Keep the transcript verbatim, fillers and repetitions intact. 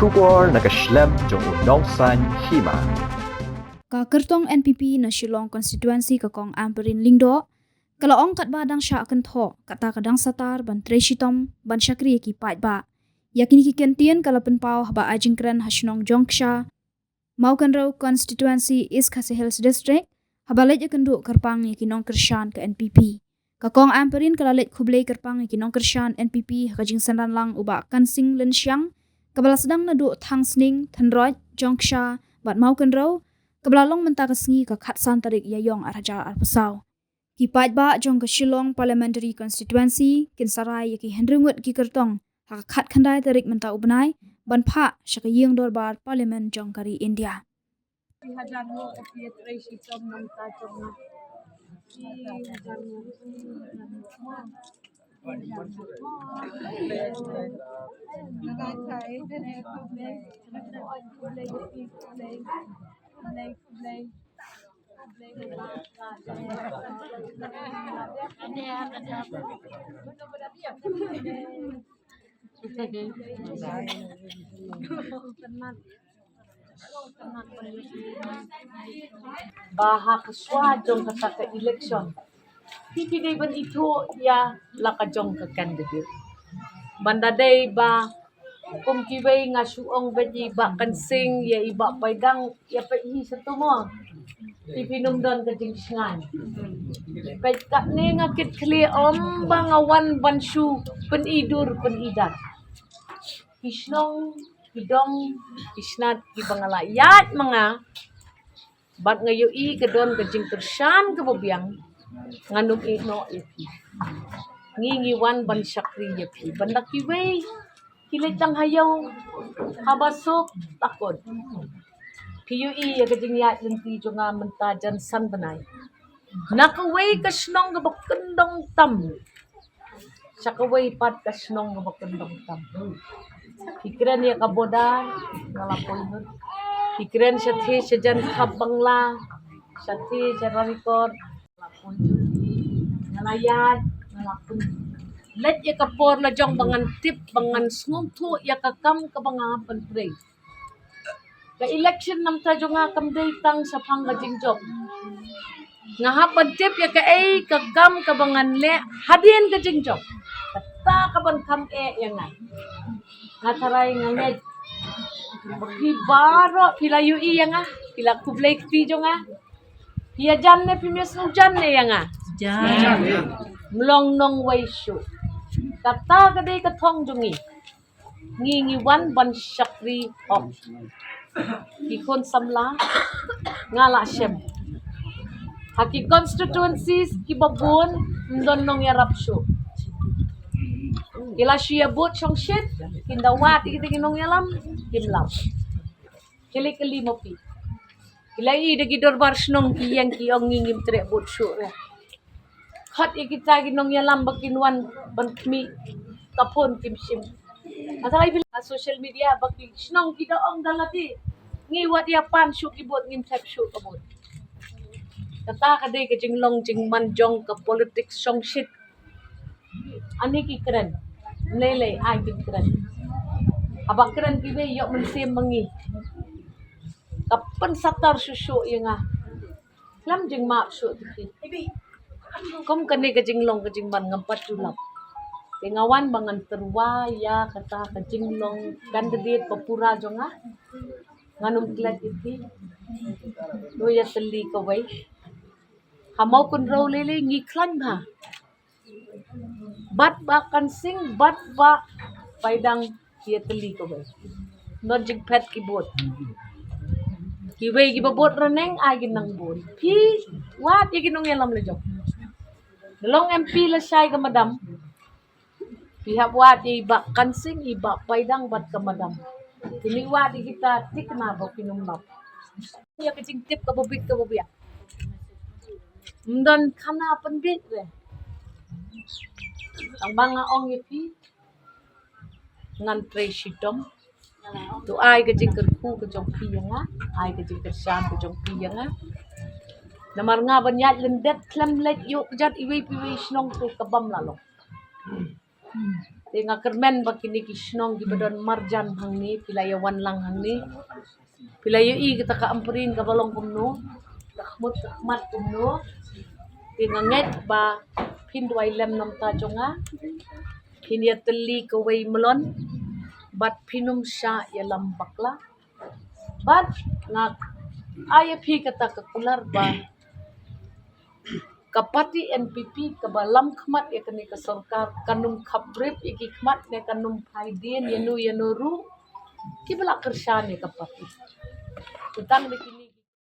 Khubor na ka shlem jong u nongsan hima. Ka kyrtong N P P na Shillong constituency ka Kong Ampareen Lyngdoh ka la ong katba dang shah kynthoh kata ka dang satar ban trei shitom ban shakri ïa ki paidbah. Ïa kine ki kyntien ka la pynpaw haba ai jingkren ha shnong Jongksha, Mawkynrew constituency, East Khasi Hills District, haba leit ïakynduh kyrpang ïa ki nongkyrshan ka N P P. Ka Kong Ampareen ka la leit khublei kyrpang ïa ki nongkyrshan N P P ha ka jingsynran lang u Bah Kansing Lynshiang, kaba la sdang naduh Thangsning, Thynroit, Jongksha bad Mawkynrew, kaba la long mynta ka sngi ka khatsan tarik Ïaiong arhajar arphew saw. Ki paidbah jong ka Shillong Parliamentary Constituency kin sa rai ïa ki hynriew ngut ki kyrtong ha ka khatkhyndai tarik mynta u bnai ban phah sha ka ïing dorbar Parliament jong ka ri India. Ba ha ka shuwa jong kata ka election, phi phi dei ban ithuh ïa la ka jong ka candidate. Ban da dei ba kum kiwei nga shu ong ba i Bah Kansing ïa i Bah Paidang ïa peit hi sha tu mo. Phi phi nym don ka jingshngaiñ. Peit katne nga kit khlieh ym ba nga wan ban shu pyni dur pyni dar. Ki shnong, ki dong, ki snat kiba nga la ïaid ma nga. Bad nga ïohi ka don ka jingkyrshan kaba biang, ngan ym ïehnoh ïa phi. Ngi ngi wan ban shakri ïa phi. Ban da kiwei ki leit tang ha ïew, haba suk takut. Phi ïohi ïa ka jingïaid lynti jong nga mynta jan san bnai. Na kawei ka shnong kaba kyndong tam sha kawei pat ka shnong kaba kyndong tam. Phi kren ïa ka border, nga la poi nud. Phi kren shathie shajan khap Bangla, shathie sha Ranikor, nga la poi nud. Nga la ïaid, nga la poi nud. Leit ïa ka por la jong ba ngan tip, ba ngan sngewthuh ïa ka kam kaba nga hap ban trei. Ka election namar jong nga kam dei tang shaphang ka jingjop. Nga hap ban tip ïa kaei ka kam kaba ngan leh hadien ka jingjop. Kata kaban kham eh ïa nga. Nga tharai nga ngeit ba phi baroh phi la ïohi ïa nga, phi la khublei kti jong nga. Phi ïajan ne phim ïasngewjan ne ïa nga? Jan. Mlong nongwei shuh. Kata ka dei ka thong jong ngi. Ngi ngi wan ban shakri hok. Ki khun samla nga la shem. Ha ki constituencies kiba bun ym don nongïarap shuh. Ki la shu ïa bud shongshit, kin da wad ïa kita ki nongïalam, kim lap. Kylli kylli mo phi. Ki la i da ki dorbar shnong ki ïeng ki ong ngi ngim treh bud shuh re. Khot ïa kita ki nongïalam ba kin wan ban khmih ka phone kim shim. Ata lai phi la social media ba ki shnong ki da ong da lade. Ngi wat ïa pan shuh ki bud ngim thep shuh ka bud. Kata ka dei ka jinglong jingman jong ka politics shongshit. Ani ki kren. Lei lei ai ki kren. Haba kren kiwei ïoh mynsiem ma ngi. Ka pynsatar shuh shuh ïa nga. Khlem jingmap shuh te phi. Kum kane ka jinglong ka jingman ngam pat ju lap. Te nga wan ba ngan tyrwa ïa kata ka jinglong candidate ba pura jong nga. Ngan ym klet ïa phi. To ïatylli kawei. Ha Mawkynrew lei lei ngi khlaiñ bha. Bad Bah Kansing, bad Bah Paidang, ki ïatylli kawei. Ym don jingphet ki bud. Kiwei kiba bud raneng ai ki nang bud. Phi wad ïa ki nongïalam la jong. Long M P lashai ka madam. Phi hap wad ïa i Bah Kansing, i Bah Paidang bad ka madam. Phi wad ïa kita thikna ba phin ym lap. Ïa ka jingtip kaba bit kaba biang. Ym don khana pynbit re. Tang ba nga ong ïa phi ngan trei shitom. To ai ka jingkyrkhu ka jong phi ïa nga, ai ka jingkyrshan ka jong phi ïa nga. Namar nga ban ïaid lyndet khlem leit ïoh kjat iwei pa iwei shnong te ka bym lah long. Te nga kyrmen ba kine ki shnong kiba don marjan hangne, phi la ïa wan lang hangne, phi la ïohi kata ka Ampareen kaba long kumno, ka khmut ka khmat kumno. Te nga ngeit ba phin duwai lem na bynta jong nga, phin ïa tylli kawei mlon bad phin ym shah ïalam bakla. Bad nga ai ïa phi kata ka kular ba ka party N P P kaba lam khmat ïa kane ka sorkar kan ym khapbrip ïa ki khmat ne kan ym phai dien ïano ïano ruh kiba la kyrshan ïa ka party. Te tang da kine